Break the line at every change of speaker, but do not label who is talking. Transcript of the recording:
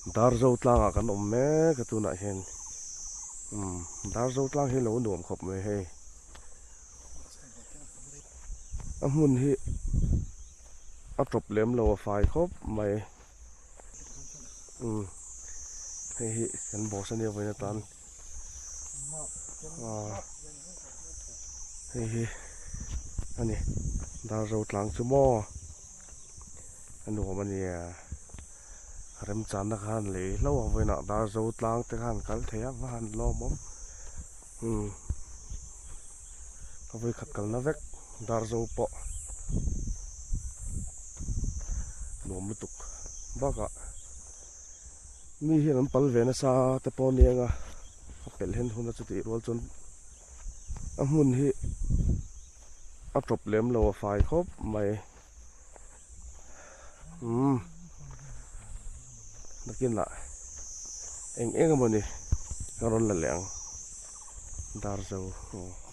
Darzo tlangah kan awm mek a tunah hian umm Darzo tlang hi lo nuam khawp mai hei a hmun hi a tawp lem lo a fai khawp mai umm hei hi kan boss ania vawiin atan aaa hei hi a ni Darzo tlang chu maw a nuam a nia. Remchanna khan lei hlauh a vawiinah Darzo tlang te khan kal thei a va han lawm awm umm ka vawikhat kalna vek Darzo pawh nuam lutuk bakah mi hian an pal ve nasa te pawh a nia nga a pelh hen hun a chutih rual chuan a hmun hi a tawp lem lo a fai khawp mai. Umm nakinah eng eng emawni ka rawn la leh ang Darzo aw.